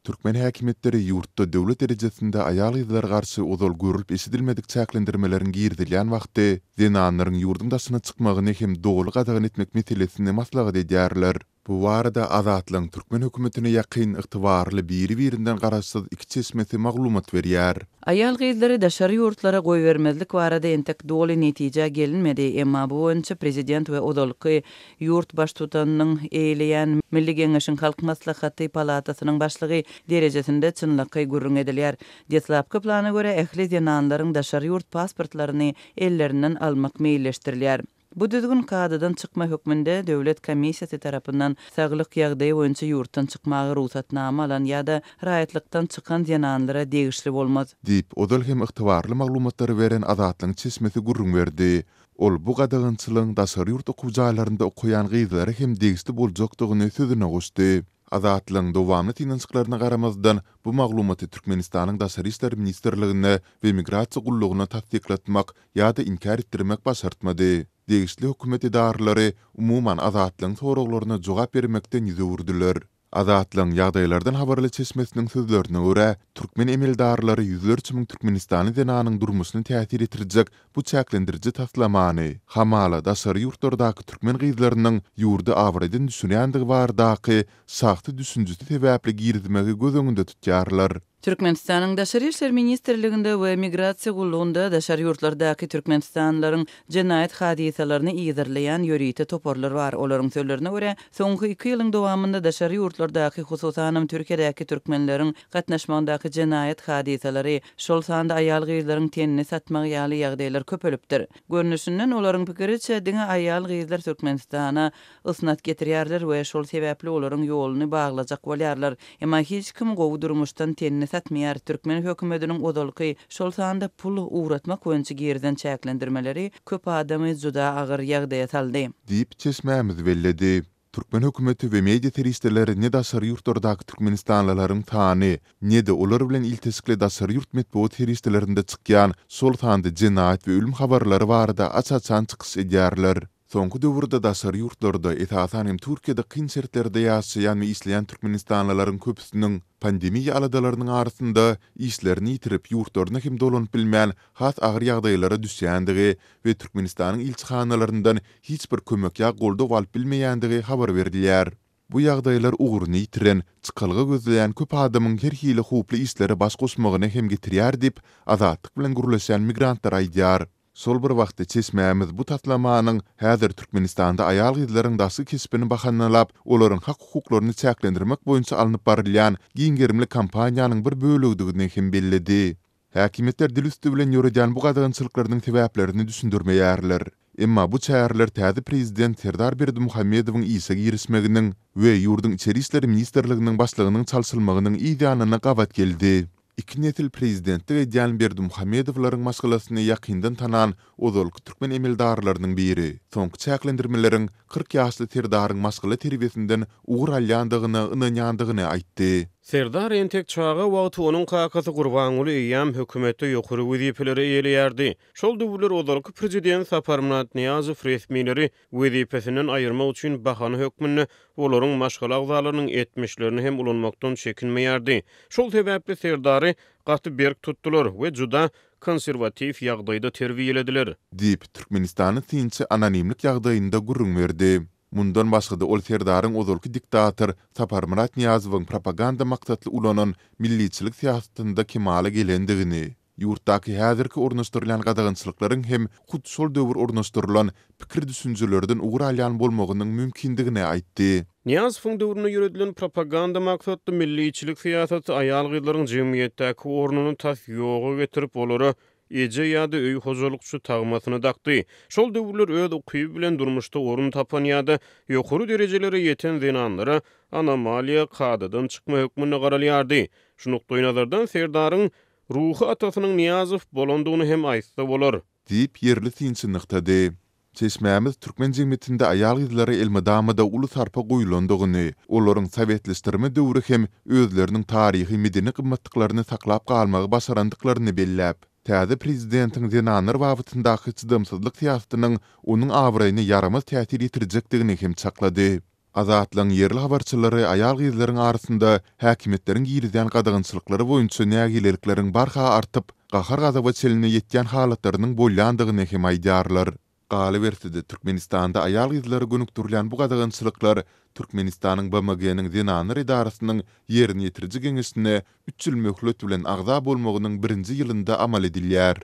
Türkmen häkimiýetleri ýurtda döwlet derejesinde aýal-gyzlara garşy ozal görlüp-eşidilmedik çäklendirmeleriň girizilýän wagty zenanlaryň ýurduň daşyna çykmagyny hem doly gadagan etmek meselesini maslahat edýärler. Bu barada Azatlygyň türkmen hökümetine ýakyn, ygtybarly biri-birinden garaşsyz iki çeşmesi maglumat berýär. Aýal-gyzlary daşary ýurtlara goýbermezlik barada entek doly netijä gelinmedi, emma bu boýunça prezident we ozalky ýurt baştutanynyň eýeleýän Milli Geňeşiň Halk Maslahaty palatasynyň başlygy derejesinde çynlakaý gürrüň edilýär. Deslapky plana görä, ähli zenanlaryň daşary ýurt pasportlaryny ellerinden almak meýilleşdirilýär. Bu düzgün kadadan çykma hökmünde döwlet komissiýasy tarapyndan saglyk ýagdaýy boýunça ýurtdan çykmaga rugsatnama alan ýa-da raýatlykdan çykan zenanlara degişli bolmaz. Diýip, ozal hem ygtybarly maglumatlary beren Azatlygyň çeşmesi gürrüň berdi. Ol bu gadagançylygyň daşary ýurt okuw jaýlarynda okaýan gyzlara hem degişli boljakdygyny sözüne goşdy. Azatlygyň dowamly synanyşyklaryna garamazdan, bu maglumaty Türkmenistanyň Daşary işler ministrligine we Migrasiýa gullugyna tassyklatmak ýa-da inkär etdirmek başartmady. Degişli hökümet edaralary, umuman, Azatlygyň soraglaryna jogap bermekden ýüz öwürdiler. Azatlygyň ýagdaýlardan habarly çeşmesiniň sözlerine görä, türkmen emeldarlary ýüzlerçe müň türkmenistanly zenanyň durmuşyna täsir ýetirjek bu çäklendiriji taslamany, hamala, daşary ýurtlardaky türkmen gyzlarynyň ýurdy abraýdan düşürýändigi baradaky şahsy düşünjesi sebäpli girizmegi göz öňünde tutýarlar. Türkmenistanyň Daşary işler ministrliginde we Migrasiýa gullugynda daşary ýurtlardaky türkmenistanlylaryň jenaýat hadysalaryny yzarlaýan ýörite toparlar bar. Olaryň sözlerine görä, soňky iki ýylyň dowamynda daşary ýurtlardaky, hususanam Türkiýedäki türkmenleriň gatnaşmagyndaky jenaýat hadysalary, şol sanda aýal-gyzlaryň tenini satmagy ýaly ýagdaýlar köpelipdir. Görnüşinden, olaryň pikiriçe, diňe aýal-gyzlar Türkmenistana ysnat getirýärler we şol sebäpli olaryň ýoluny baglajak bolýarlar. Emma hiç kim gowy durmuşdan tenini satmaýar. Türkmen hökümediniň ozalky, şol sanda pul ugratmak boýunça girizen çäklendirmeleri köp adamy juda agyr ýagdaýa saldy. Diýip, çeşmämiz belledi. Türkmen hökümeti we media serişdeleri ne daşary ýurtlardaky türkmenistanlylaryň sany, ne-de olar bilen ilteşikli daşary ýurt metbugat serişdelerinde çykýan, şol sanda jenaýat we ölüm habarlary barada aç-açan çykyş edýärler. Soňky döwürde daşary ýurtlarda, esasan hem Türkiýede kyn şertlerde ýaşaýan we işleýän türkmenistanlylaryň köpüsiniň pandemiýa aladalarynyň arasynda işlerini ýitirip, ýurtlaryna hem dolanyp bilmän, has agyr ýagdaýlara düşýändigi we Türkmenistanyň ilçihanalaryndan hiç bir kömek ýa goldaw alyp bilmeýändigi habar berilýär. Bu ýagdaýlar ugruny ýitiren, çykalga gözleýän köp adamyň her hili howply işlere baş goşmagyna hem getirýär diýip, Azatlyk bilen gürleşen migrantlar aýdýar. Şol bir wagtda çeşmämiz bu taslamanyň häzir Türkmenistanda aýal-gyzlaryň daşky keşbini bahanalap, olaryň hak-hukuklaryny çäklendirmek boýunça alnyp barylýan giň gerimli kampaniýanyň bir bölegidigini hem belledi. Häkimiýetler dil üsti bilen ýöredýän bu gadagançylyklarynyň sebäplerini düşündirmeýärler. Emma bu çäreler täze prezident Serdar Berdimuhamedowyň işe girişmeginiň we ýurduň Içeri işler ministrliginiň başlygynyň çalşylmagynyň yz ýanyna gabat geldi. Iki nesil prezidentlik edýän Berdimuhamedowlaryň maşgalasyny ýakyndan tanan ozalky türkmen emeldarlarynyň biri, soňky çäklendirmeleriň 40 ýaşly Serdaryň maşgala terbiýesinden ugur alýandygyna ynanýandygyny aýtdy. Serdar entek çaga wagty onuň kakasy Gurbanguly eýýäm hökümetde ýokary wezipeleri eýeleýärdi. Şol döwürler ozalky prezident Saparmyrat Nyýazow resmileri wezipesinden aýyrmak üçin bahana hökmünde olaryň maşgala agzalarynyň etmişlerini hem ulanmakdan çekinmeýärdi. Şol sebäpli Serdary gaty berk tutdular we juda konserwatiw ýagdaýda terbiýelediler. Diýip, türkmenistanly synçy anonimlik ýagdaýynda gürrüň berdi. Mundan başga-da ol Serdaryň ozalky diktator Saparmyrat Nyýazowyň propaganda maksatly ulanan milliçilik syýasatynda kemala gelendigini, Ýurtdaky häzirki ornaşdyrylýan gadagançylyklaryň hem hut şol döwür ornaşdyrylan pikir-düşünjelerden ugur alýan bolmagynyň mümkindigini aýtdy. Nyýazowyň döwründe ýöredilen propaganda maksatly milliçilik syýasaty aýal-gyzlaryň jemgyýetdäki ornuny tas ýoga getirip, olara eje ýa-da öý hojalykçy tagmasyny dakdy. Şol döwürler öz ukyby bilen durmuşda orun tapan ýa-da ýokary derejelere ýeten zenanlara anomaliýa, kadadan çykma hökmünde garalýardy. Şu nukdaýnazardan Serdaryň Ruhy atasynyň Nyýazow bolandygyny hem aýtsa bolar. Diýip, ýerli synçy nygtady. Çeşmämiz türkmen jemgyýetinde aýal-gyzlara elmydama-da uly sarpa goýlandygyny, olaryň sowetleşdirme döwri hem özleriniň taryhy-medeni gymmatlyklaryny saklap galmagy başarandyklaryny belläp, täze prezidentiň zenanlar babatyndaky çydamsyzlyk syýasatynyň onuň abraýyna ýaramaz täsir ýetirjekdigini hem çaklady. Azatlygyň ýerli habarçylary aýal-gyzlaryň arasynda häkimiýetleriň girizýän gadagançylyklary boýunça nägilelikleriň barha artyp, gahar-gazaba çenli ýetýän halatlarynyň bolýandygyny hem aýdýarlar. Galyberse-de, Türkmenistanda aýal-gyzlara gönükdirilen bu gadagançylyklar Türkmenistanyň BMG-niň Zenanlar edarasynyň Ýerine ýetiriji geňeşine üç ýyl möhlet bilen agza bolmagynyň birinji ýylynda amal edilýär.